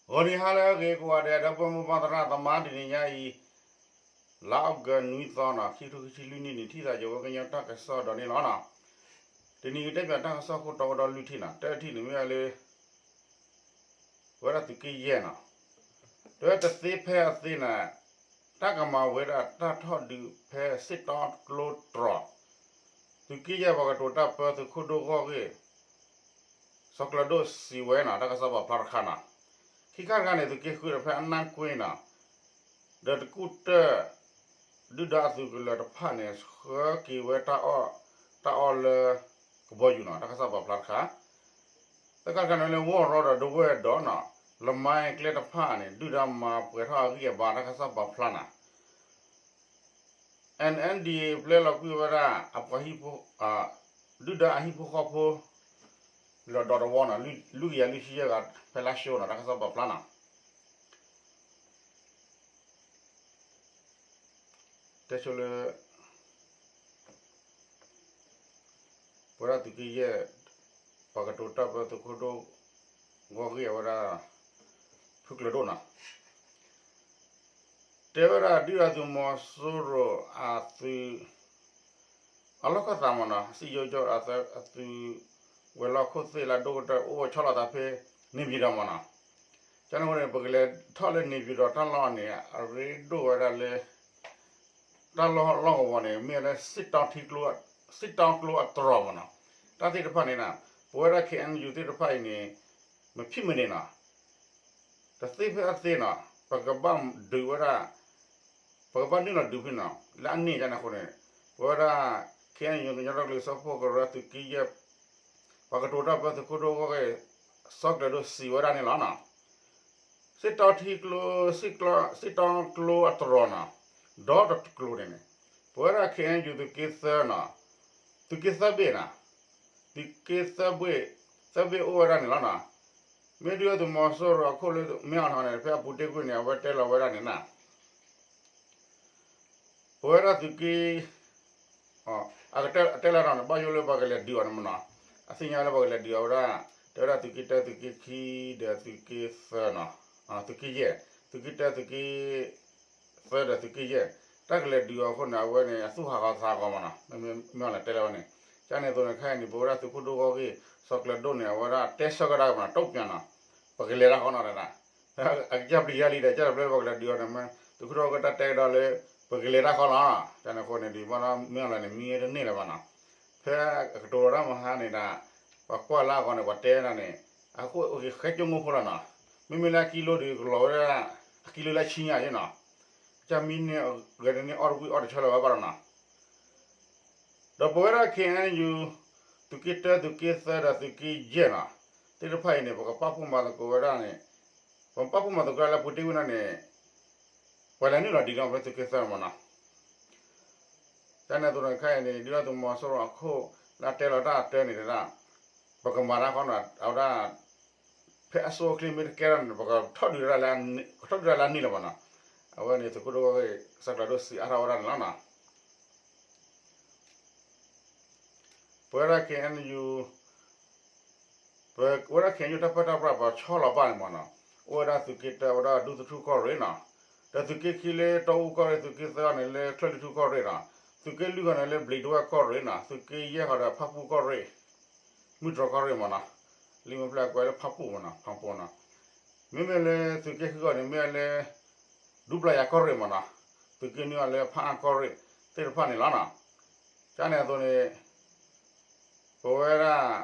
ဂီၤနံၤဟါလၢအဂ့ၤကိးဂၤဒဲး ဒီပုၢ်ဝဲၢ်မိၢ်ပၢ်သရၣ်သမါ တနံၤညါအံၤ လါအီကူးနွံသီနီၤ ခံကထိခံဆံလွံၢ်နံၣ်န့ၣ် ထံၣ်သးယဝဲကညီတၢ်ကစီၣ်ဒီးန့ၣ်လီၤနီၤ. တနံၤအံၤတဲပၠးတၢ်ကစီၣ်ခိၣ်တီဝဲဒီးလွံၢ်ထံၣ်နီၤ တထံၣ်န့ၣ်မ့ၢ်ဝဲလၢ ဝဲဒၣ်သုးက့ယဲၢ်နီၤ တဝဲတသ့ဖဲအသ့န့ၣ် တၢ်ကမၤဝဲဒၣ်တၢ်ထီၣ်ဒုးဖဲစ့ၣ်တီကျိတြီၤ သုးက့ယဲၢ်ပှၤကတိၤတၢ်ပၢသုးခိၣ်ဒိၣ်ဂီၢ်ဂ့ၢ် စီၤကျၢၤဒိၣ်စံးဝဲနီၤ တၢ်ကစီၣ်ပာ်ဖျါတခါနီၤ. ခံခါတခါန့ၣ် သုးက့ဃုဒီးဖဲအနၢ်ကွ့နီၤ ဒီးတကူၣ်တၢၢ် ဒုၣ်ဒါအသုးကလၢၤတဖၣ်န့ၣ် ဆှၢက့ၤဝဲတၢ်အီၣ် တၢ်အီၣ်လၢ ကဘီယူၤနီၤ တၢ်ကစီၣ်ပာ်ဖျါတခါ သၢခါတခါန့ၣ်လၢဝီၢ်ရီဒီးဒဝဲၢ်ဒီးနီၤ လမါကျဲတဖၣ်န့ၣ် ဒုၣ်ဒါမၤပှဲၤထီၣ်အဂံၢ်အဘါ တၢ်ကစီၣ်ပာ်ဖျါနီၤ. N N D ပျဲလီၤကွံာ်ဝဲဒၣ် အပှၤဟံၣ်ဖိ ဒုၣ်ဒါအဟံၣ်ဖိဃီဖိ လီၤဒီးတဝီနီၤ လွံၢ်ကယၤလွံၢ်ဆံယဲၢ်ဂၤ ဖဲလါၡိနီၤ တၢ်ကစီၣ်ပာ်ဖျါနီၤ. တဲဆိလၢ ပဝဲဒၣ်သုးက့ယဲၢ် ပှၤကတိၤတၢ်ပၢသုးခိၣ်ဒိၣ် ဂီၢ်ဂ့ၢ်အဝဲဒၣ် ဖုကျၢၤဒိၣ်နီၤ တဲဝဲဒၣ်ဒုၣ်ဒါသုးမီၤစိရိၤအသုး အလီၢ်ခၢၣ်သးမ့ၢ်နီၤ စံယိကၠီအသုး ဝဲၤလီၢ်ခိၣ်သ့ၣ်လၢအဒိၣ်ကတၢၢ်အိၣ်ဝဲဆီလီၤသးဖဲ န့ၣ်ပၠံၤဒီးမ့ၢ်နီၤ. ကန့ၣ်အဃိန့ၣ် ပကလဲၤထီၣ်လၢန့ၣ်ပၠံၤဒီးတၢ်လီၢ်န့ၣ် အရ့ဒိၣ်ဝဲဒၣ်လၢ တၢ်လီၢ်လီၢ်ကဝီၤန့ၣ် မ့ၢ်ဝဲလၢ စ့ၣ်တီကျိအတြီၤမ့ၢ်နီၤ. တၢ်သ့ၣ်တဖၣ်န့ၣ် ပဝဲဒၣ် K N U သ့ၣ်တဖၣ်အံၤန့ၣ် မ့ၢ်ဖံးမ့ၢ်န့ၣ်နီၤ တသ့ဖဲအသ့နီၤ ပကဘၣ်ဒုးဝဲဒၣ် ပကဘၣ်နုာ်လီၤဒုးဖဲနီၤ လၢအန့ၣ်ကန့ၣ်အဃိန့ၣ် ပဝဲဒၣ် K N U ကညီဒီကလုာ်စၢဖှိၣ်ကရၢသုးက့ယဲၢ် ပှၤကတိၤတၢ်ပၢသုးခိၣ်ဒိၣ်ဂီၢ်ဂ့ၢ် စီၤကျၢၤဒိၣ်စံးဝဲဒၣ်န့ၣ်လီၤနီၤ. စ့ၣ်တီထံကျိ စ့ၣ်တီကျိအတြီၤနီၤ ဒီတကျိၤန့ၣ်န့ၣ် ပဝဲဒၣ် K N U သုးက့သၢနီၤ သုးက့သၢဘ့ၣ်နီၤ သုးက့သၢဘ့ၣ် သၢဘ့ၣ်အိၣ်ဝဲဒၣ်န့ၣ်လီၤနီၤ. မ့ၢ်ဒုၣ်ဒါသုးမီၤစိရိၤအခိၣ်လၢမ့ၢ်အီၤထီၣ်န့ၣ် ဖဲအပူၤတ့ၢ်ကွံာ်န့ၣ် အဝဲတဲလီၤဝဲဒၣ်န့ၣ်နီၤ ပဝဲဒၣ်သုးက့ အကတဲလီၤနီၤ ဘၣ်ယိၣ်လၢပှၤကလဲၤဒုးအီၤန့ၣ်မ့ၢ်နီၤ အသ့ၣ်ညါလၢပှၤကလဲၤဒုးအီၤဝဲဒၣ် တဲဝဲဒၣ်သုးက့တၢ သုးက့ခံ ဒီးသုးက့သၢနီၤ သုးက့ယဲၢ် သုးက့တၢ သုးက့ သၢဒီးသုးက့ယဲၢ် တၢ်ကလဲၤဒုးအီၤအဃိန့ၣ် အဝဲန့ၣ် အသူၣ်ဟးဂီၤသးဟးဂီၤမ့ၢ်နီၤ မ့ၢ်အီၤလဲၤတဲလီၤဝဲန့ၣ် ကန့ၣ်အသိးန့ၣ် ခဲအံၤန့ၣ် ပဝဲဒၣ်သုးခိၣ်ဒိၣ်ဂီၢ်ဂ့ၢ် စီၤကျၢၤဒိၣ်န့ၣ် အဝဲဒၣ်တဲဆၢကဒါက့ၤမ့ၢ်နီၤ တုံ့ပြန်နီၤ ပကလဲၤတၢ်ဃီနီၤ အကစၢ်ပျံၤယါလံဒီး ကစၢ်တပျဲလၢပှၤကလဲၤဒုးအီၤန့ၣ် သုးခိၣ်ဒိၣ်ဂီၢ်ဂ့ၢ်တၢ်တဲကဒီးလၢ ပကလဲၤတၢ်ဃီလီၤ. ကန့ၣ်အဃိန့ၣ် ဒ်ဘၣ်ဒီးမ့ၢ်အီၤလဲၣ်န့ၣ် မံဝဲတန့ၢ်လၢၤဘၣ်နီၤ ဖဲအကတိၤလီၤတၢ်မဟါန့ၣ်ဒီး ပှၤကွၢ်လၢအဂီၢ်န့ၣ် ပှၤတဲဒၣ်န့ၣ် အဃိ ဃဲကၠိမိၢ်ဖိလီၤနီၤ မ့မ့ၢ်လၢအကံလိဒုးကလီၤဝဲဒၣ် အကံလိလၢဆံညါယဲနီၤ ကစၢ်မံန့ၢ်ဂဲၤန့ၢ်အီၣ်တဝံၣ်အီၣ်တဆၢလၢၤဝဲဘၣ်ဒီးနီၤ ဒီးပဝဲဒၣ် K N U သုးက့တၢ သုးက့သၢဒီးသုးက့ယဲၢ်နီၤ သ့ၣ်တဖၣ်အံၤန့ၣ် ပကပာ်ဖှိၣ်မၤသကိးဝဲဒၣ်န့ၣ် ပပာ်ဖှိၣ်မၤသကိးဒၣ်လၢပူၤတ့ၢ်ဝံၤန့ၣ် ပှၤလဲၤနုာ်လီၤဒုးက့ၤဖဲသုးက့သၢမ့ၢ်နီၤ ကန့ၣ်အသိးန့ၣ်ခဲအံၤန့ၣ် ဒုၣ်ဒါသုးမီၤစိရိၤအခိၣ် လၢအတဲလီၤတၢ်အတၢန့ၣ်တဲဒၣ် ပကမၤတၢ်ဃီနီၤ အဝဲဒၣ် ဖဲအဆိအချ့မ့ၢ်တကဲထီၣ်န့ၣ် ပကထီၣ်ဒုးတၢ်လၢ ပကထီၣ်ဒုးတၢ်လၢအန့ၢ်လၢၤဘၣ်နီၤ အဝဲန့ၣ်သုးခိၣ်ဒိၣ်ဂီၢ်ဂ့ၢ် စီၤကျၢၤဒိၣ်စံးအါထီၣ်ဝဲဒၣ်န့ၣ်လီၤနီၤ ပဝဲဒၣ် K N U ပဝဲဒၣ် K N U တၢ်ပၢတၢ်ပြးပှၤဆီလီၤဘၣ်န့ၣ်မ့ၢ်နီၤ အိၣ်ဝဲဒၣ်သုးက့တၢ ဝဲဒၣ်ဒူသထူၣ်ကီၢ်ရ့ၣ်နီၤ ဒီးသုးက့ခံလၢတီအူကီၢ်ရ့ၣ် သုးက့သၢန့ၣ် လၢချၢၣ်လွံၢ်ထူၣ်ကီၢ်ရ့ၣ်နီၤ သုးက့လွံၢ်ဃီန့ၣ် လၢဘျံးဒဝဲၢ်ကီၢ်ရ့ၣ်နီၤ သုးက့ယဲၢ်ဃီဒီးဖၣ်ပူၣ်ကီၢ်ရ့ၣ် မုၢ်တြီၤကီၢ်ရ့ၣ်မ့ၢ်နီၤ လံာ်မ့ၢ်ဖျဲၣ်ကွဲးလၢဖၣ်ပူၣ်မ့ၢ်နီၤ ဖၣ်ပူၣ်နီၤ မ့မ့ၢ်လၢသုးက့ဃုအီၤန့ၣ် မ့ၢ်လၢ ဒူပျၢ်ယၤကီၢ်ရ့ၣ်မ့ၢ်နီၤ သုးက့နွံအီၤလၢဖၣ်အါကီၢ်ရ့ၣ်သ့ၣ်တဖၣ်န့ၣ်လီၤနီၤ ကန့ၣ်အသိးန့ၣ် ပဝဲဒၣ်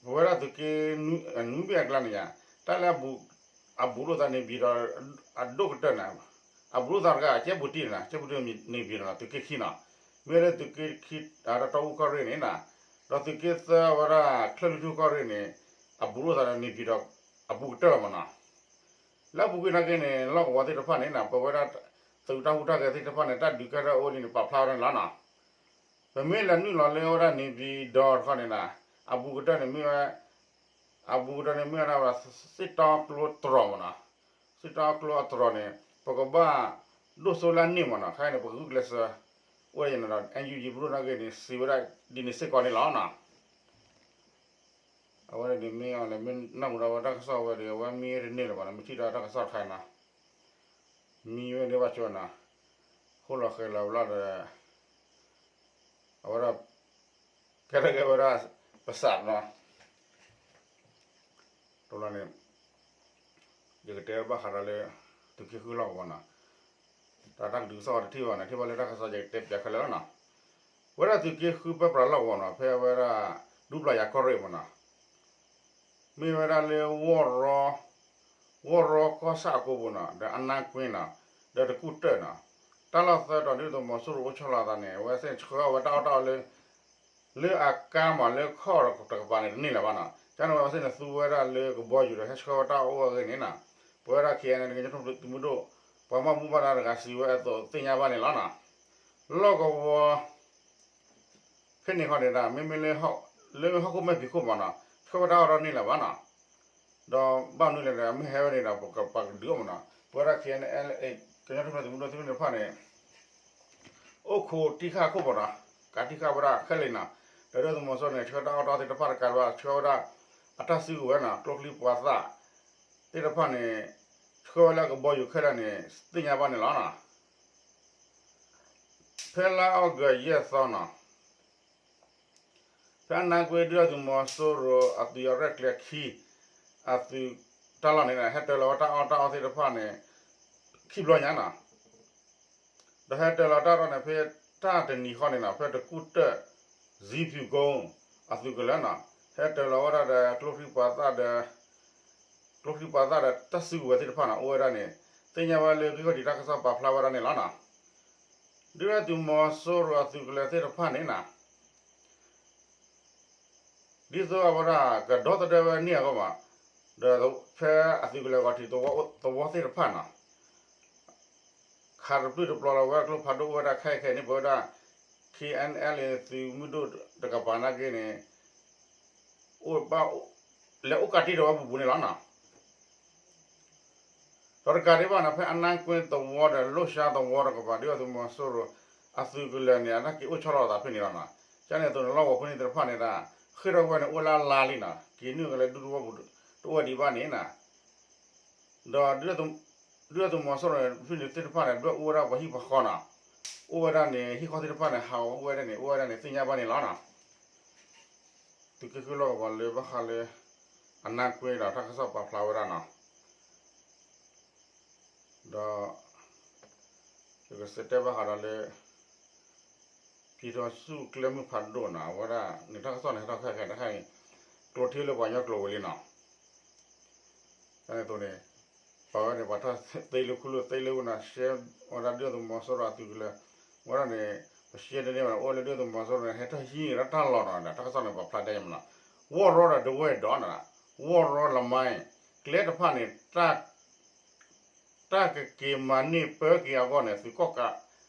ပဝဲဒၣ်သုးက့ နွံဘ့ၣ်အကျါန့ၣ်ယါ တၢ်လၢ အဘူးလိာ်သးန့ၣ်ပၠံၤဒီး အဒိၣ်ကတၢၢ်န့ၣ် အဘူးလိာ်သးတဂၤ ကဲပူၤတံၢ်န့ၣ် ကဲပူၤတံၢ်န့ၣ်ပၠံၤဒီး သုးက့ခံနီၤ မ့ၢ်လၢသုးက့ခံ ဒီးတီအူကီၢ်ရ့ၣ်န့ၣ်နီၤ ဒီးသုးက့သၢဝဲဒၣ် ချၢၣ်လွံၢ်ထူၣ်ကီၢ်ရ့ၣ်န့ၣ် အဘူးလိာ်သးန့ၣ်ပၠံၤဒီး အဘူးကတၢၢ်လီၤမ့ၢ်နီၤ လၢအပူၤကွံာ်နာ်က့န့ၣ် လီၢ်ကဝီၤသ့ၣ်တဖၣ်န့ၣ်နီၤ ပဝဲဒၣ် သုးတၢ်ဟူးတၢ်ဂဲၤသ့ၣ်တဖၣ်န့ၣ် တၢ်ဒုးကဲထီၣ်အိၣ်ဒ်န့ၣ် ပာ်ဖျါဝဲဒၣ်န့ၣ်လီၤနီၤ ပမ့ၢ်လဲၤနုာ်လီၤလၢဝဲဒၣ်န့ၣ်ပၠံၤဒီးတခီန့ၣ်နီၤ အဘူးကတၢၢ်န့ၣ်မ့ၢ်ဝဲ အဘူးကတၢၢ်န့ၣ်မ့ၢ်ဝဲဒၣ် စ့ၣ်တီကျိတြီၤမ့ၢ်နီၤ စ့ၣ်တီကျိအတြီၤန့ၣ် ပကဘၣ်ဒိၣ်စိလၢအန့ၢ်မ့ၢ်နီၤ ခဲအံၤန့ၣ် ပကဂုာ်ကျဲးစၢး အိၣ်ဒ်န့ၣ်ဒီး N U G ပဒိၣ်နာ်က့န့ၣ် စံးဝဲဒၣ်ဒ်န့ၣ်စ့ၢ်ကီးန့ၣ်လီၤနီၤ အဝဲန့ၣ်မ့ၢ်အီၤလဲၣ် မ့ၢ်နၢ်မူဒါဝဲတၢ်ကစီၣ်ဝဲဒီး အဝဲမံဝဲတန့ၢ်လၢၤဘၣ်နီၤ, မ့ၢ်ထံၣ်ဒီးတၢ်ကစီၣ်တခါနီၤ, မံဝဲန့ၣ်ဘၣ်ကၠိနီၤ, ဃိၣ်လီၤဃဲၤလီၤဘျီဒီး အဝဲဒၣ် ကဲထီၣ်က့ၤဝဲဒၣ် ပစးနီၤ, တဘျီန့ၣ် ယကတဲဘၣ်ဃးဒီးလၢ သုးက့ဃုလီၢ်ကဝီၤနီၤ, တၢ်တၢ်ကဒုးကစီၣ်အီၤတထံၣ်ဘၣ်နီၤ, ထံၣ်ဘၣ်လၢတၢ်ကစီၣ်ယကတဲပၠးခဲလၢာ်လီၤနီၤ, ဝဲဒၣ်သုးက့ဃုပၢပြးလီၢ်ကဝီၤနီၤ, ဖဲအဝဲဒၣ် ဒူပျၢ်ယၤကီၢ်ရ့ၣ်မနီၤ မ့ၢ်ဝဲဒၣ်လၢ ဝီၢ်ရီကီၢ်ဆၣ်အကိပူၤနီၤ, ဒီးအနါကွ့နီၤ, ဒီးတကူၣ်တၢၢ်နီၤ, တၢ်လီၢ်သၢတီၤဒုၣ်ဒါသုးမီၤစိရိၤအိၣ်ဆီလီၤအသးန့ၣ် အဝဲသ့ၣ်န့ၣ်ဆှၢအီၣ်ဝဲတၢ်အီၣ်တၢ်အီလၢ လၢအကါမးလၢခီၣ်တကပၤန့ၣ်တန့ၢ်လၢၤဘၣ်နီၤ, ကန့ၣ်ဝဲအဝဲသ့ၣ်န့ၣ်သူဝဲဒၣ်လၢကဘီယူၤဒီးဟဲဆှၢဝဲတၢ်အီၣ်အဂ့ၢ်န့ၣ်နီၤ, ပဝဲဒၣ် ခ့ၣ်အဲၣ်အဲၣ် ကညီတၢ်ထူၣ်ဖျဲးသုးမုၢ်ဒိၣ် ပှၤဘၣ်မူဘၣ်ဒါတဂၤစံးဝဲအသိးသ့ၣ်ညါဘၣ်န့ၣ်လီၤနီၤ, လီၢ်ကဝီၤ ဖဲန့ၣ်ခီန့ၣ်ဒၣ် မ့မ့ၢ်လၢ လၢဟီၣ်ခိၣ်မဲာ်ဖံးခိၣ်မနီၤ ဆှၢဝဲတၢ်အီၣ်တၢ်အီန့ၢ်လၢၤဘၣ်နီၤ, ဒီးဘၣ်မနုၤလဲၣ်ဒီး မ့ၢ်ဟဲဝဲန့ၣ်ဒီး ပကပာ်ကဒုးအီၣ်မနီၤ, ပဝဲဒၣ် ခ့ၣ်အဲၣ်အဲၣ် ကညီတၢ်ထူၣ်ဖျဲးသုးမုၢ်ဒိၣ်သ့ၣ်တဖၣ်န့ၣ် အိၣ်ခိးတံၢ်ဃာ်ခိၣ်မနီၤ, ကးတံၢ်ဃာ်ဝဲဒၣ်ခဲလၢာ်နီၤ, ဒီးဒုၣ်ဒါသုးမီၤစိရိၤန့ၣ် ဆှၢတၢ်အီၣ်တၢ်အီသ့ၣ်တဖၣ်တကးဒံးဘၣ် ဆှၢဝဲဒၣ် အတၢ်စုကဝဲၤနီၤ, ကျိချံမျိာ်သၣ် သ့ၣ်တဖၣ်န့ၣ် ဆှၢဝဲလၢကဘီယူၤခဲလၢာ်န့ၣ် သ့ၣ်ညါဘၣ်န့ၣ်လီၤနီၤ, ဖဲလါအီကူးယဲၢ်သီနီၤ ဖဲအနါကွ့ဒုၣ်ဒါသုးမီၤစိရိၤ အသုးရဲၣ်ကျဲၤခံ အသုးတၢ်လီၢ်န့ၣ် ဟဲတၢၤလီၤဝဲတၢ်အီၣ်တၢ်အီသ့ၣ်တဖၣ်န့ၣ် ခံဘျီညါနီၤ, ဒီးဟဲတၢၤလီၤတၢ်အီၣ်န့ၣ် ဖဲတၢ်တနံၤဃီန့ၣ်နီၤ ဖဲတကူၣ်တၢၢ် ဇံဖၠူၣ်ကိ အသုးကလၢၤနီၤ ဟဲတၢၤလီၤဝဲဒၣ်ဒီးကျိချံမျိာ်သၣ်ဒီး ကျိချံမျိာ်သၣ်ဒီးတၢ်စုကဝဲၤသ့ၣ်တဖၣ်န့ၣ် အိၣ်ဝဲဒၣ်န့ၣ် သ့ၣ်ညါဝဲလၢဂံၢ်ခီၣ်ထံးတၢ်ကစီၣ်ပာ်ဖျါဝဲဒၣ်န့ၣ်လီၤနီၤ, ဒုၣ်ဒါသုးမီၤစိရိၤအသုးကလၢၤသ့ၣ်တဖၣ်န့ၣ်နီၤ ဒ်သိးအဝဲဒၣ်ကဒီသဒၢဝဲန့ၢ်အဂီၢ်မး, ဒီးဖဲအသုးကလၢၤဂီၤထံးသဝီသ့ၣ်တဖၣ်နီၤ ခးတပျုာ်တပျီၤလီၤဝဲကျိဖးဒိၣ်အိၣ်ဝဲဒၣ်ခဲအံၤခဲအံၤန့ၣ် ပဝဲဒၣ် ခ့ၣ်အဲၣ်အဲၣ် သုးမုၢ်ဒိၣ်တကပၤနာ်က့န့ၣ် အိၣ်ဘၣ် လဲၤအိၣ်ကးတ့ၢ်ဒီးဝဲဘူးဘူးန့ၣ်လီၤနီၤ. ဒီးတကးဒံးဘၣ်န့ၣ် ဖဲအနါကွ့သဝီဒီးလိၣ်ၡါသဝီတကပၤ ဒုၣ်ဒါသုးမီၤစိရိၤအသုးကလၢၤန့ၣ် အတၢ်က့ၤအိၣ်ဆီလီၤအသးဖဲန့ၣ်လီၤနီၤ. ကန့ၣ်အသိးန့ၣ် လီၢ်ကဝီၤဖိန့ၣ်သ့ၣ်တဖၣ်န့ၣ်ဒၣ် ဃ့ၢ်ထီၣ်ဝဲန့ၣ်အိၣ်လၢအလါလံနီၤ က့ၤနုာ်ကလဲၤဒူသဝီပူၤတအိၣ်ဝဲဒံးဘၣ်န့ၣ်နီၤ ဒီး ဒုၣ်ဒါသုးမီၤစိရိၤန့ၣ် ဖဲန့ၣ်သ့ၣ်တဖၣ်န့ၣ် ဒွဲၣ်အူဝဲဒၣ်ပှၤဟံၣ်ပှၤဃီနီၤ, အိၣ်ဝဲဒၣ်န့ၣ် ဟံၣ်ဃီသ့ၣ်တဖၣ်န့ၣ် ဟးဂီၤအိၣ်ဝဲဒၣ်န့ၣ် အိၣ်ဝဲဒၣ်န့ၣ် သ့ၣ်ညါဘၣ်န့ၣ်လီၤနီၤ. သုးက့ဃုလီၢ်ကဝီၤလၢဘၣ်ဃးလၢ အနါကွ့ဒီးတၢ်ကစီၣ်ပာ်ဖျါဝဲဒၣ်နီၤ. ဒီး ယကစံးတဲဘၣ်ဃးဒီးလၢ ပထံၣ်ဆူၣ်ကျဲမုၢ်ဖးဒိၣ်နီၤ အဝဲဒၣ်န့ၣ် တၢ်ကစီၣ်န့ၣ် ဟဲထီၣ်ခဲခဲတခါအံၤ ကျိထံလၢပှၤကညီကျိာ်ဝံၤလံနီၤ. န့ၣ်အသိးန့ၣ် ပဝဲန့ၣ် ပှၤထီၣ်သ့လၢခူလိာ်သ့လၢဝဲနီၤ ရှဲဝဲဒၣ်ဒုၣ်ဒါသုးမီၤစိရိၤအသုးကလၢၤ ဝဲဒၣ်န့ၣ် ပရှဲတန့ၢ်ဘၣ်န့ၣ် အိၣ်လၢဒုၣ်ဒါသုးမီၤစိရိၤန့ၣ် ဟဲထီၣ်ဟံးန့ၢ်ဒၣ်တၢ်လီၢ်နီၤ တၢ်ကစီၣ်န့ၣ် ပာ်ဖျါဒ်အံၤမနီၤ. ဝီၢ်ရီဒီးဒဝဲၢ်ဒီးနီၤ ဝီၢ်ရီလမါအံၤ ကျဲတဖၣ်န့ၣ် တၢ်ကက့ၤမၤန့ၢ်ပၢက့ၤအဂီၢ်န့ၣ် သုးကီၣ်ကး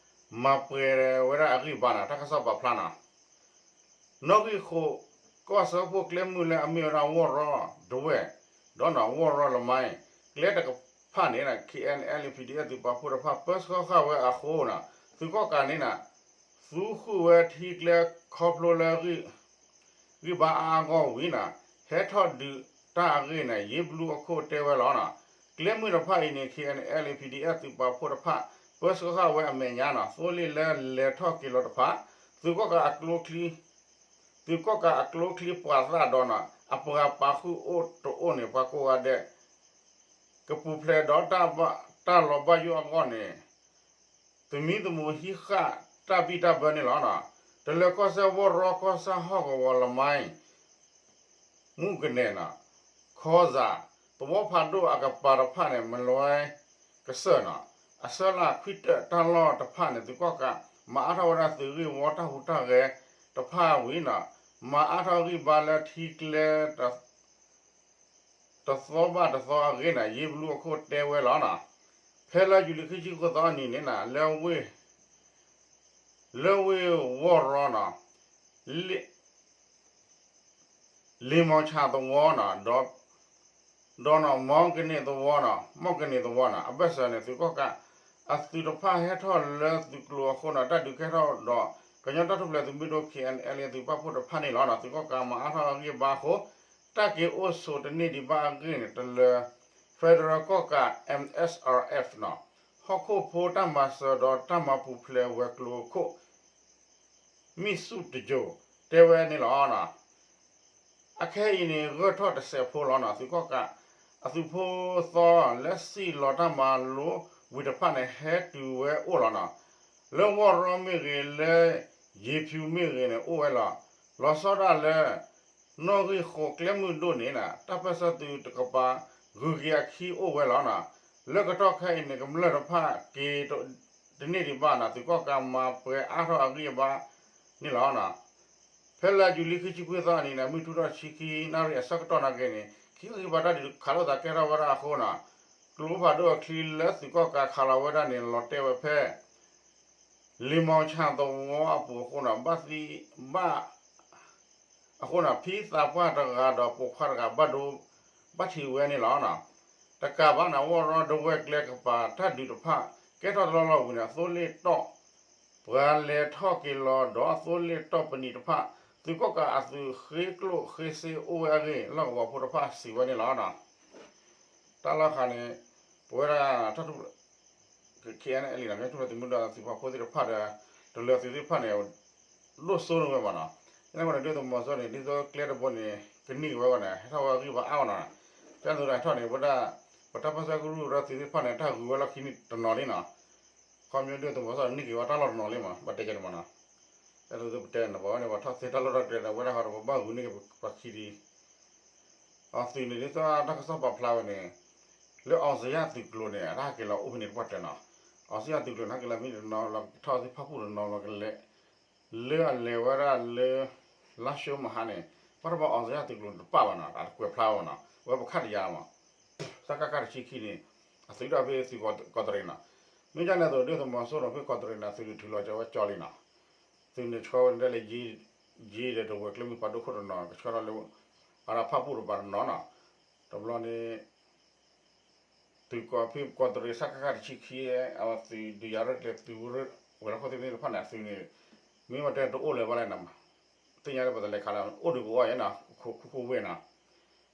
မၤပှဲၤဝဲဒၣ်အဂံၢ်ဘါနီၤ တၢ်ကစီၣ်ပာ်ဖျါနီၤ. နီၣ်ဂံၢ်ဃိး ကီၢ်စၢဖှိၣ်ကျဲမုၢ်လၢအမ့ၢ်ဝဲဒၣ်ဝီၢ်ရီဒဝဲၢ် ဒီးနီၤ ဝီၢ်ရီလမါအံၤ ကျဲတကဖၣ်န့ၣ် ခ့ၣ်အဲၣ်အဲၣ် ပီၣ်ဒ့အၣ် သုးပာ်ဖှိၣ်တဖၣ် ပၢဆှၢဃာ်ဝဲအဃိနီၤ သုးကီၣ်ကးန့ၣ်နီၤ သူဃုာ်ဝဲထံကျဲခီဖျိလၢ ဂံၢ်ဘါအါအါဂီၢ်ဝံၤနီၤ ဟဲထီၣ်ဒုးတၢ်အဂ့ၢ်န့ၣ် ယ့ဘလူအခိၣ်တဲဝဲလီၤနီၤ. ကျဲမုၢ်တဖၣ်အံၤန့ၣ် ခ့ၣ်အဲၣ်အဲၣ် ပီၣ်ဒ့အၣ် သုးပာ်ဖှိၣ်တဖၣ် ပၢဆှၢဃာ်ဝဲအမဲာ်ညါနီၤ သိလ့ၣ်လၢလဲၤထီၣ်က့ၤလီၤတဖၣ် သုးကီၣ်ကးအကျိချံ သုးကီၣ်ကးအကျိချံပှၤသၣ်ဒီးနီၤ အပှၤပာ်ဃုာ်အိၣ်တအိၣ်န့ၣ် ပှၤကိးဂၤဒဲး ကပူၤဖျဲးဒီးတၢ်လီၤဘၣ်ယိၣ်အဂီၢ်န့ၣ် သမံသမိးဟံးဃာ်တၢ်ဘံၣ်တၢ်ဘၢန့ၣ်လီၤ. တလၢၤကီၢ်စဲၣ်ဝီၢ်ရီကီၢ်ဆၣ်ဟီၣ်ကဝီၤလမါအံၤ မူကနဲၣ်နီၤ ခီစၣ် သဝီဖးဒိၣ်အကပၤတဖၣ်န့ၣ် မလွဲကစၢၢ်နီၤ အဆၢလၢခွံတၢၣ်တၢ်လီၢ်တဖၣ်န့ၣ် သုးကီၣ်ကး မၤအါထီၣ်ဝဲဒၣ်သုးဂ့ၢ်ဝီတၢ်ဟူးတၢ်ဂဲၤတဖၣ်ဝံၤနီၤ မၤအါထီၣ်ဂံၢ်ဘါလၢထံကျဲ တသီဘၣ်တသီအဂ့ၢ်န့ၣ် ယ့ဘလူအခိၣ်တဲဝဲလီၤနီၤ. ဖဲလါယူၤလံခံဆံဃိးသီအနံၤန့ၣ်နီၤ လၢ လၢဝ့ၢ်ဝီၢ်ရီနီၤ လ့ လ့မီၤဆၣ်သဝီနီၤ ဒီးနီၤ မီကန့ၢ်သဝီနီၤ မီကန့ၢ်သဝီနီၤ အဘၢၣ်စၢၤန့ၣ် သုးကီၣ်ကးအသုးတဖၣ်ဟဲထီၣ်လၢသုးကျိၤအဃိနီၤ တၢ်ဒုးကဲထီၣ်ဒီး ကညီတၢ်ထူၣ်ဖျဲးသုးမုၢ်ဒိၣ် ခ့ၣ်အဲၣ်အဲၣ် သုးပာ်ဖှိၣ်တဖၣ်န့ၣ်လီၤနီၤ သုးကီၣ်ကးမၤအါထီၣ်အဂံၢ်ဘါအဃိ တၢ်က့ၤအိၣ်ဆိးတန့ၢ်ဒံးဘၣ်အဂ့ၢ်န့ၣ် တလၢ Federal ကီၢ်ကး M S R F နီၤ ဟီၣ်ခိၣ်ဖိတၢ်မၤစၢၤဒီးတၢ်မၤပူၤဖျဲးဝဲၤကျိၤခိၣ် မံၣ်ဆူၣ်တယိၤ တဲဝဲန့ၣ်လီၤ. အခဲအံၤန့ၣ် ဂၢၢ်ထီၣ်တစဲးဖိလီၤနီၤ သုးကီၣ်ကး အသုးဖိသီ လၢစံၣ်လီၤတၢ်မၤလိဝံၤတဖၣ်န့ၣ် ဟဲတုၤဝဲအိၣ်လီၤနီၤ လၢဝီၢ်ရီမ့ၢ်ဂ့ၤ လၢယ့ၤဖၠူမ့ၢ်ဂ့ၤန့ၣ် အိၣ်ဝဲလီၤ. လီၤဆီဒၣ်လၢ နီၣ်ဂံၢ်ဃိးကျဲမုၢ်ဒိၣ်န့ၣ် တၢ်ပၢၢ်ဆၢသုးတကပၤ ဂုၤက့ၤအခံအိၣ်ဝဲလီၤနီၤ လၢကတီၢ်ခဲအံၤန့ၣ် ကမျၢၢ်တဖၣ်က့ၤတန့ၢ်ဒံးဘၣ်နီၤ သုးကီၣ်ကးမၤပှဲၤအါထီၣ်အဂံၢ်အဘါန့ၣ်လီၤ. ဖဲလါယူၤလံခံဆံခွံသီအနံၤန့ၣ် မုၢ်ထူၣ်ထီၣ်ဆံခံနၣ်ရံၣ်အဆၢကတီၢ်နာ်က့န့ၣ် ခံဂံၢ်ဘါတၢ်ဒုးခးလိာ်သးကဲထီၣ်ဝဲဒၣ်အဃိနီၤ ကျိဖးဒိၣ်အချံလၢသုးကီၣ်ကးခးလီၤဝဲဒၣ်န့ၣ် လီၤတဲာ်ဝဲဖဲ လံာ်မီၤဆၣ်သဝီအပူၤအဃိနီၤ ဘၣ်သံဘၣ် အဃိန့ၣ် ဖံသးပှၢ်တဂၤဒီးပိာ်ခွါတဂၤဘၣ်ဒိဘၣ်ထံးဝဲန့ၣ်လီၤ. တကးဘၣ်န့ၣ် ဝီၢ်ရီဒဝဲၢ်ကျဲကပၤတၢ်ဒုးတဖၣ် ကဲထီၣ်တလီၢ်လီၢ်ဝံၤန့ၣ် အသိလ့ၣ်တီၣ် ပှၤလဲၤထီၣ်က့ၤလီၤဒီးအသိလ့ၣ်တီၣ်ပနံာ်တဖၣ် သုးကီၣ်ကးအသုးဃ့ကျိၣ်ဃ့စ့အိၣ်ဝဲအဂ့ၢ် လီၢ်ကဝီၤဖိတဖၣ်စံးဝဲန့ၣ်လီၤ. တၢ်လီၢ်ခါန့ၣ် ပဝဲဒၣ်တၢ်ထူၣ်ဖျဲး KNLA န့ၣ် ကထူၣ်ဖျဲးသုးမုၢ်ဒိၣ်သုးပာ်ဖှိၣ်သ့ၣ်တဖၣ်ဒီး တလၢသုးသ့ၣ်တဖၣ်န့ၣ် ဒိၣ်စိန့ၢ်ဝဲဘၣ်နီၤ. ယန့ၣ်ဝဲန့ၣ် ဒုၣ်ဒါသုးမီၤစိရိၤန့ၣ် ဒ်သိးကျဲတဘိန့ၣ် ကန့ၢ်က့ၤဝဲအဂီၢ်န့ၣ် ဟဲထီၣ်ဝဲအဂံၢ်ဘါအါဂီၢ်နီၤ. ကန့ၣ်သိးဒီးဟဲထီၣ်န့ၣ် ဝဲဒၣ် ပတၢ်ပၢၢ်ဆၢကရူၢ်ကရၢသုးသ့ၣ်တဖၣ်န့ၣ် တၢ်ဂုၤဝဲလီၢ်ခံန့ၣ်တနီၤလံနီၤ. ခီဖျိဒုၣ်ဒါသုးမီၤစိရိၤန့ၣ် န့ၢ်က့ၤဝဲတၢ်လီၢ်တနီၤလံမး ဘၣ်တဲကန့ၣ်မးနီၤ. အဲၣ်ဒိးသုပတဲန့ၣ် ပဝဲန့ၣ် ပှၤထီၣ်သ့တၢ်လီၢ်တၢ်ကျဲဒီး ဝဲဒၣ်ဟီဒီးပဘၣ်ဂုာ်န့ၢ်က့ၤပှၤခံဒံး အသုးန့ၣ် ဒ်သိးတၢ်ကစီၣ်ပာ်ဖျါဝဲန့ၣ် လၢ အောင်ဇေယျ သုးကျိၤန့ၣ် အတၢ်ဟဲက့ၤလီၤအိၣ်ဖဲန့ၣ်တပှၢ်တၢၢ်နီၤ. အောင်ဇေယျ သုးကျိၤန့ၣ် ဟဲက့ၤလီၤမ့ၢ်တနီၤလီၤ ထီၣ်သ့ၣ်ဖၣ်ပူၣ်တနီၤလီၤကလဲၤ လၢအလဲၤဝဲဒၣ်လၢ လါၡိမဟါန့ၣ် ဘၣ်တဘၣ် အောင်ဇေယျ သုးကျိၤန့ၣ်တပၣ်ဘၣ်နီၤ အတကွဲးဖျါဝဲနီၤ ဝဲပခါတယၤမး စကခ တဆံခံန့ၣ် အသုးဒၣ်ဖဲသုးကီးတရံးနီၤ. မ့ၢ်ဒ်န့ၣ်အသိး ဒုၣ်ဒါသုးမီၤစိရိၤဖဲကီးတရံးန့ၣ် အသုးန့ၣ်ထုးလီၤက့ၤဝဲကၠီလံနီၤ. သုးန့ၣ်ဆှၢဝဲန့ၣ်ဒၣ်လၢ ယ့ဒီးတဝဲၤကျဲမုၢ်ဖးဒိၣ်ခိၣ်တနီၤ ကဆှၢထီၣ်လၢ အတၢ်ဖၣ်ပူၣ်တပၤတနီၤနီၤ. တဘျီန့ၣ် သုးကီးဖဲကီးတရံး စကခ တဆံခံ အသုးဒုးယၤရဲၣ်ကျဲၤသုးဝဲၤလီၢ်ခိၣ်သ့ၣ်တဖၣ်န့ၣ် အသုးန့ၣ် မ့ၢ်ဝဲတဲတအိၣ်လၢၤဘၣ်လဲၣ်နီၤ. သ့ၣ်ညါလၢပှၤတလဲၤခးလၢ အိၣ်ဒုးကဝီၤယဲနီၤ ခိခိၣ်ဝ့ၢ်နီၤ.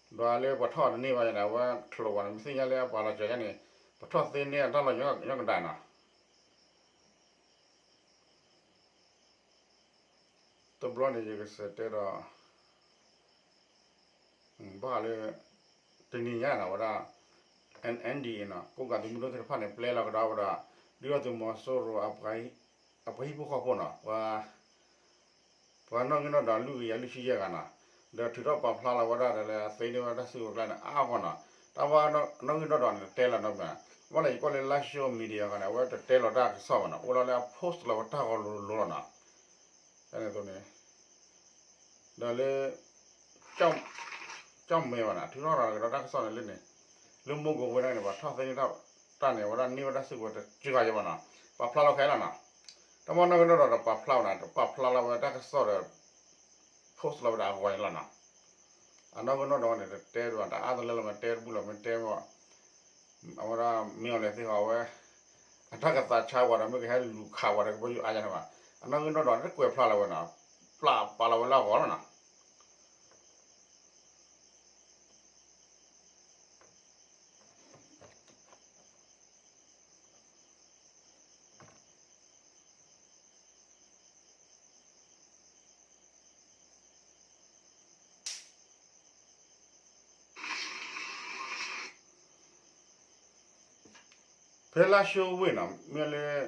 ဒီးလၢပှၤထီၣ်တန့ၢ်ဘၣ်ယဲန့ၣ် အဝဲချိးဝဲန့ၣ် မ့ၢ်သ့ၣ်ညါလၢပှၤလီၤစၢၤယဲန့ၣ် ပထီၣ်သ့န့ၢ်အတၢ်လီၢ်ညီကဒၣ်နီၤ. တဘျီန့ၣ် ယကစံးတဲဒီး ဘၣ်ဃးလၢ တနံၤညါန့ၣ် အဝဲဒၣ် N N D A နီၤ ကိးကးသုးမုၢ်ဒိၣ်သ့ၣ်တဖၣ်န့ၣ် ပျဲလီၤကဒါဝဲဒီး ဒုၣ်ဒါသုးမီၤစိရိၤ အပှၤဟံၣ်ဖိဃီဖိနီၤ ပှၤ ပှၤနီၣ်ဂံၢ်နီၣ်ဒွးလွံၢ်ကယၤလွံၢ်ဆံယဲၢ်ဂၤနီၤ ဒီးထုးထီၣ်ပာ်ဖျါလီၤဝဲဒၣ်ဒီးလၢအသ့န့ၢ်ဝဲတၢ်စုကဝဲၤကျါန့ၣ် အါအါဂီၢ်နီၤ တၢ်ဘၣ်နီၣ်ဂံၢ်နီၣ်ဒွးန့ၣ် တတဲလီၤနီတဘျီ ဘၣ်လၢယကွၢ်လၢ လါၡိ media ဃီန့ၣ် အဝဲတတဲလီၤတၢ်ကစီၣ်ဘၣ်နီၤ အိၣ်လီၤလၢအ post လီၤဝဲတၢ်ဂီၤလိၤလိၤလီၤနီၤ န့ၣ်အသိးန့ၣ် ဒီးလၢ ကၠီၣ်မဲဘၣ်နီၤ ထုးထီၣ်ရၤကဒီးတၢ်ကစီၣ်န့ၣ်လၢန့ၣ် လၢမိၢ်ကိးဝဲဒၣ်န့ၣ် ပှၤထီၣ်သ့န့ၢ်တၢ်န့ၣ် ဝဲဒၣ်န့ၢ်ဝဲဒၣ်စုကဝဲၤတကဂၤယဲဘၣ်နီၤ ပာ်ဖျါလီၤခဲလၢာ်နီၤ တၢ်ဘၣ်နီၣ်ဂံၢ်နီၣ်ဒွးဒီးပာ်ဖျါဝဲနီၤ ပာ်ဖျါလီၤဝဲတၢ်ကစီၣ်ဒီး post လီၤဝဲဒၣ်အဂီၢ်န့ၣ်လီၤနီၤ အနီၣ်ဂံၢ်နီၣ်ဒွးန့ၣ် တတဲဒွး တအါတလၢလီၤ မ့ၢ်တဲတဘူၣ်လီၤ မ့ၢ်တဲဝဲ အဝဲဒၣ်မ့ၢ်အီၤလဲၣ်သ့ၣ်ဟီဝဲ အတၢ်ကသးဆါဝဲဒီး မ့ၢ်ကဟဲလူၤခးဝဲဒီး ကဘီယူၤအါယါန့ၣ်ဘၣ် အနီၣ်ဂံၢ်နီၣ်ဒွးန့ၣ် တကွဲးဖျါလီၤဝဲနီၤ ပျၢ်ပာ်လီၤဝဲလၢအဂီၢ်လီၤနီၤ ဖဲလါၡိဝ့ၢ်နီၤ မ့ၢ်လၢ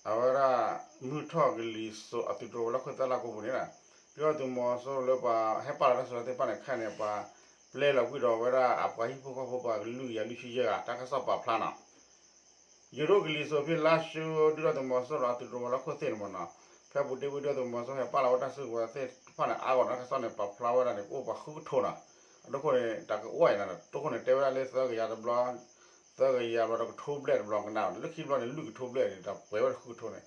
အဝဲဒၣ် မုၢ်ထီၣ်ကလံၤစိးအသုးတြိၤဝဲၤလီၢ်ခိၣ်သၢလါကိးပူၤန့ၣ် ဒုၣ်ဒါသုးမီၤစိရိၤလၢပှၤဟဲပာ်လီၤတၢ်စုကဝဲၤသ့ၣ်တဖၣ်န့ၣ် ခဲအံၤန့ၣ် ပှၤပျဲလီၤကွံာ်ဒီးဝဲဒၣ်အပှၤဟံၣ်ဖိဃီဖိပှၤကလုာ်ကယၤလွံၢ်ဆံယဲၢ်ဂၤ တၢ်ကစီၣ်ပာ်ဖျါနီၤ ယိၤဒိၣ်ကလံၤစိးဖဲလါၡိ ဒုၣ်ဒါသုးမီၤစိရိၤအသုးတြိၤဝဲၤလီၢ်ခိၣ်သ့ၣ်န့ၣ်မ့ၢ်နီၤ ဖဲပူၤတ့ၢ်ဝံၤဒုၣ်ဒါသုးမီၤစိရိၤဟဲပာ်လီၤဝဲတၢ်စုကဝဲၤသ့ၣ်တဖၣ်န့ၣ် အါဂီၢ်တၢ်ကစီၣ်န့ၣ် ပာ်ဖျါဝဲဒၣ်န့ၣ် ကအိၣ်ပှၤဃုကထိနီၤ အဒိခိၣ်န့ၣ် တၢ်ကအိၣ်အံၤနီၤ ဒိခိၣ်န့ၣ် တဲဝဲဒၣ်လၢသၢကယၤတဘျီ သၢကယၤဘျီတကထိဘျဲၣ်တဘျီကနၣ် လၢခံဘျီန့ၣ် လွံၢ်ကထိဘျဲၣ်န့ၣ် တၢ်ပှဲၤဝဲဒၣ်ဃုကထိန့ၣ်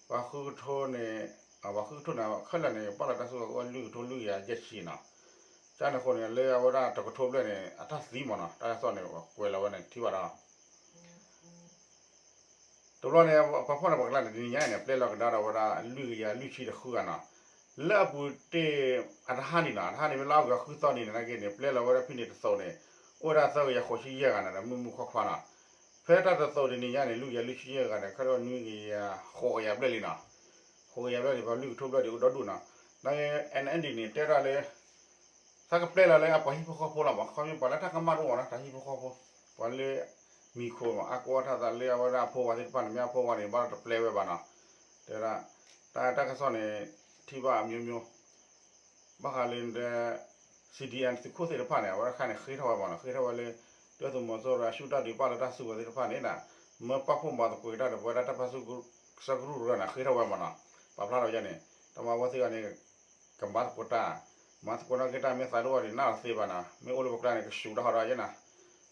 ပှၤဃုကထိန့ၣ် ပှၤဃုကထိန့ၣ် ခဲလၢာ်န့ၣ် ပာ်လီၤတၢ်စုကဝဲၤအိၣ်လွံၢ်ကထိလွံၢ်ကယၤယဲၢ်ဆံနီၤ ကန့ၣ်အဃိန့ၣ် လၢအဝဲဒၣ်တကထိဘျဲၣ်န့ၣ် အတၢ်သံမ့ၢ်နီၤ တၢ်ကစီၣ်န့ၣ် ပှၤကွဲးလီၤဝဲန့ၣ်ထံၣ်ဘၣ်ဒီး တဘျီန့ၣ် ပှၤဖီၣ်န့ၢ်ပှၤကျါန့ၣ် တနံၤညါအံၤန့ၣ် ပျဲလီၤကဒါဒီးဝဲဒၣ် လွံၢ်ကယၤလွံၢ်ဆံတဃုဂၤနီၤ လၢအပူၤတ့ၢ် အတဟါန့ၣ်နီၤ, အတဟါန့ၣ် မ့ၢ်လါအီကူးဃုသီန့ၣ် နာ်က့န့ၣ် ပျဲလီၤဝဲဒၣ်ဖဲန့ၣ်တသိးန့ၣ် အိၣ်ဝဲဒၣ်သၢကယၤဃိးဆံယဲၢ်ဂၤန့ၣ်ဒီး မုၢ်မုၢ်ခွါခွါနီၤ. ဖဲတၢ်တသိးတနံၤညါန့ၣ် လွံၢ်ကယၤလွံၢ်ဆံယဲၢ်ဂၤန့ၣ် ခဲလၢာ်နွံကယၤဃိးကယၤဘျဲၣ်လံနီၤ. ဃိးကယၤဘျဲၣ်န့ၣ် ပှၤလွံၢ်ကထိဘျဲၣ်ဒံးအိၣ်ဒီဒူၣ်နီၤ. နာ်က့ အ့ၣ်အ့ၣ်ဒီးန့ၣ် တဲဒၣ်လၢ သးကပျဲလီၤလၢအပှၤဟံၣ်ဖိဃီဖိလီၤမး, ခီဖျိပှၤလၢတၢ်ကမၣ်တအိၣ်နီၤ, တၢ်ဟံၣ်ဖိဃီဖိ, ပှၤလၢမံၤခိၣ်မး အါကီအထၢၣ်သးလၢအဝဲဒၣ်အဖိဝၤသ့ၣ်တဖၣ်န့ၣ် မ့ၢ်အဖိဝၤန့ၣ် ဘၣ်ဒီးတပျဲဝဲဘၣ်နီၤ. တဲဝဲဒၣ် တၢ်တၢ်ကစီၣ်န့ၣ် ထံၣ်ဘၣ်အမျိုးမျိုး ဘၣ်ဃးလၢ CDM သုးခိၣ်သ့ၣ်တဖၣ်န့ၣ် အဝဲဒၣ်ခါန့ၣ် ဃ့ထီၣ်ဝဲမးနီၤ, ဃ့ထီၣ်ဝဲလၢ ဒုၣ်ဒါသုးမီၤစိရိၤအရှုံးတၢ်ဒုးပာ်လီၤတၢ်စုကဝဲၤသ့ၣ်တဖၣ်န့ၣ် မၢပာ်ဖှိၣ်မၤသကိးက့ၤတၢ်ဒီး ပဝဲဒၣ်တၢ်ပၢဆှၢကရူၢ်ကရၢန့ၣ် ဃ့ထီၣ်ဝဲမးနီၤ, ပာ်ဖျါထီၣ်ဝဲန့ၣ် တၢ်မၤဝဲသ့ၣ်တဖၣ်န့ၣ် ကမၤသကိးတၢ်, မၤသကိးနာ်က့တၢ်မ့ၢ်သးဒိၣ်အီၤဒံးနၢ်လီၤသ့ဘၣ်နီၤ, မ့ၢ်အိၣ်လၢပကျါန့ၣ် ကဆူးတၢ်ဟီဒီးယဲနီၤ,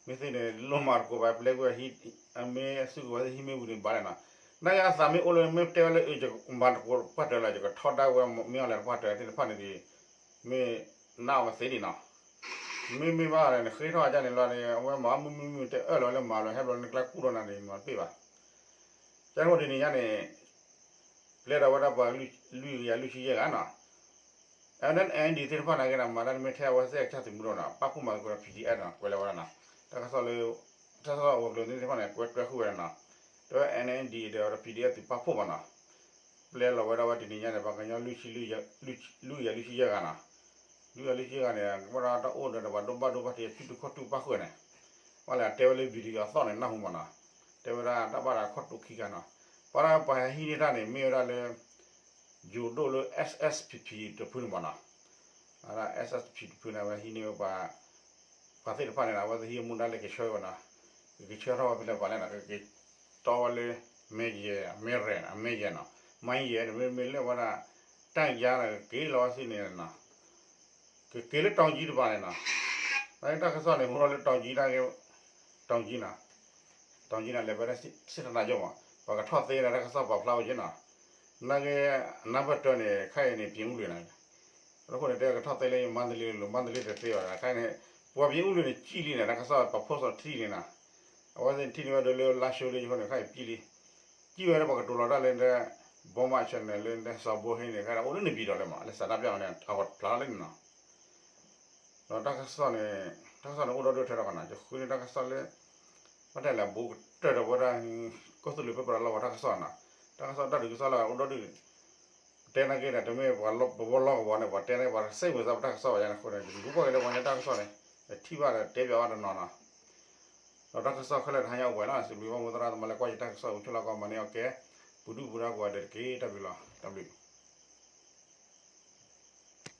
မ့ၢ်သ့န့ၣ် လိၣ်မၤသကိးဘၣ်ပျဲကွံာ် အမ့ၢ်အစုကဝဲၤသ့ၣ်ဟံးမ့ၢ်ဝံၤန့ၣ်ဘၣ်လဲၣ်နီၤ, နာ်က့အသးမ့ၢ်အိၣ်လၢမ့ၢ်တဲဝဲလၢ ယကမၤသကိးပှၢ်တၢၢ်လီၤ ယကထီဒါဝဲမ့ၢ်အီၤလဲၣ်တပှၢ်တၢၢ်သ့ၣ်တဖၣ်န့ၣ်ဒီး မ့ၢ်နၢ်အီၤဝဲသ့ဒံးနီၤ, မ့မ့ၢ်ဘၣ်န့ၣ် ဃ့ထီၣ်အါန့ၣ်လီၤန့ၣ် အဝဲမၤမုၢ်မုၢ်မုၢ်တဲအၢၣ်လီၤဝဲလၢမၤလီၤ ဟဲဘျီနကျါကူၣ်ဒီးနၤန့ၣ် မၤတပ့ၢ်ဘၣ် ကဲထီၣ်ဒ်န့ၣ်ညါန့ၣ် ပျဲဒီးဝဲဒၣ်ပှၤလွံၢ်ကယၤလွံၢ်ဆံယဲၢ်ဂၤနီၤ, အဝဲဒၣ် အ့ၣ်အ့ၣ်ဒီး သ့ၣ်တဖၣ်နာ်က့ဒီး မၤတၢ်တမ့ၢ်ထဲအဝဲသ့ၣ်အကစၢ်သုးမုၢ်ဒိၣ်နီၤ, ပာ်ဖှိၣ်မၤသကိးဒီး ပီၣ်ဒီအ့ၣ်နီၤ, ကွဲးလီၤဝဲဒၣ်နီၤ, တၢ်ကစီၣ်လၢ တၢ်ကစီၣ်အဝဲၤကျိၤသ့ၣ်တဖၣ်န့ၣ် ကွဲးတွဲဃုာ်ဝဲဒၣ်နီၤ, တဲဝဲ အ့ၣ်အ့ၣ်ဒီး ပီၣ်ဒီအ့ၣ်သုးပာ်ဖှိၣ်မးနီၤ, ပျဲလီၤဝဲဒၣ်ဝဲတနံၤညါန့ၣ် ပှၤကညီ လွံၢ်ကယၤလွံၢ်ဆံယဲၢ်ဂၤနီၤ, လွံၢ်ကယၤလွံၢ်ဆံယဲၢ်ဂၤန့ၣ် ကဘၣ်ဒီးတၢ်အိၣ်ဒီးပှၤဒိၣ်ဘၣ်ဒိဘၣ်ထံး စုတူာ်ခီၣ်တူာ်ပၣ်ဃုာ်န့ၣ်, ဘၣ်လဲၣ်တဲဝဲလၢ video အသီၣ်န့ၣ် နၢ်ဟူမးနီၤ, တဲဝဲဒၣ်တၢ်ဘၣ်ဒီးခီၣ်တူာ်ခံဂၤနီၤ, ပှၤဒီးပှၤဟဲဟံးန့ၢ်တၢ်န့ၣ် မ့ၢ်ဝဲဒၣ်လၢ ယိၤဒိၣ်လၢ SSPP တဖုန့ၣ်မးနီၤ, အဝဲဒၣ် SSPP တဖုန့ၣ် အဝဲဟံးန့ၢ်ဝဲပှၤ ပှၤသ့ၣ်တဖၣ်န့ၣ် အဝဲသ့ၣ်ဟံးမူဒါလၢကဆှၢဝဲနီၤ, ကကဆှၢထီၣ်ဝဲဖဲလဲၣ်ပှၤလဲၣ်နီၤ, ကက့ၤတီဝဲလၢ မဲယဲၢ် အမဲရဲၣ် အမဲယဲၢ်နီၤ, မ့ၢ်ယဲၢ်န့ၣ် မ့မ့ၢ်လၢဝဲဒၣ် တၢ်ယါန့ၣ် ကက့ၤလီၤဝဲသ့ၣ်န့ၣ်နီၤ, ကက့ၤလၢတီၤကၠံတပၤန့ၣ်နီၤ, တၢ်ကစီၣ်န့ၣ် မ့ၢ်လၢတီၤကၠံန့ၣ် တီၤကၠံနီၤ, တီၤကၠံန့ၣ် လဲၤဝဲဒၣ်စံၣ်တနၤယိမး, ပှၤကထီၣ်သ့ဒီးတၢ်ကစီၣ်ပာ်ဖျါဝဲက့နီၤ, နာ်က့ နၢ်ပၢၢ်တၢန့ၣ် ခဲအံၤန့ၣ် ပြင်ဦးလွင်န့ၣ် အဃိန့ၣ် တဲကထီၣ်သ့လၢမန္တလေးလိၤ မန္တလေးတသ့ဘၣ်ဒီး ခဲအံၤန့ၣ် ပှၤပြင်ဦးလွင်န့ၣ် စံၣ်လံန့ၣ် တၢ်ကစီၣ်ပာ်ဖှိၣ်စီထံၣ်လံနီၤ, အဝဲသ့ၣ်ထံၣ်န့ၢ်ဝဲဒၣ်လၢလါၡိလံအဃိန့ၣ် ခဲအံၤစံၣ်လံ, စံၣ်ဝဲဒၣ်ပှၤကတိၤလီၤတၢ်လၢ ဘီမး channel လၢစီၤဘိဟ့န့ၣ် ခဲဒၣ်အိၣ်လၢနပံၤဒီးလၢမး လၢစးဒၣ်ပျၢ်ဝဲန့ၣ် အဝဲဖျါထီၣ်လၢန့ၣ်နီၤ ဒီးတၢ်ကစီၣ်န့ၣ် တၢ်ကစီၣ်န့ၣ်အိၣ်ဒီဒူၣ်ထဲဒီးကနီၤ ယဃုန့ၢ်တၢ်ကစီၣ်လၢ ဘၣ်တဲလဲၣ် ဘူးကတၢၢ်ဒီးဝဲဒၣ် ကီၢ်သူလ့ၤပၢပြးလီၤဝဲတၢ်ကစီၣ်နီၤ, တၢ်ကစီၣ်တၢ်ဒုးကစီၣ်လၢအိၣ်ဒီဒူၣ် တဲနာ်က့ဒီး တမ့ၢ်ပဝဲလီၢ်ကဝီၤန့ၣ် ပှၤတဲန့ၣ် ပှၤစဲးဝဲသးပတၢ်ကစီၣ်ဘၣ်ယါန့ၣ်အဃိန့ၣ် ယလူၤဘၣ်က့ၤလၢပှၤညါတၢ်ကစီၣ်န့ၣ် ယထံၣ်ဘၣ်ဒီးတဲပၠးဘၣ်တနီၤနီၤ, ဒီးတၢ်ကစီၣ်ခဲလၢာ်တဟါညါအိၣ်ပှဲၤလီၤ စံးဘျုးဘၣ်မိၢ်သရၣ်သမါလၢကွၢ်ယတၢ်ကစီၣ် အိၣ်ဆိၣ်လၢကီၢ်မၤန့ၢ်အီၣ်ကဲ ပူၤဒုၣ်ပူၤဒါကိးဂၤဒဲးတက့ၢ် တၢ်ဘျုးလီၤ တၢ်ဘျုး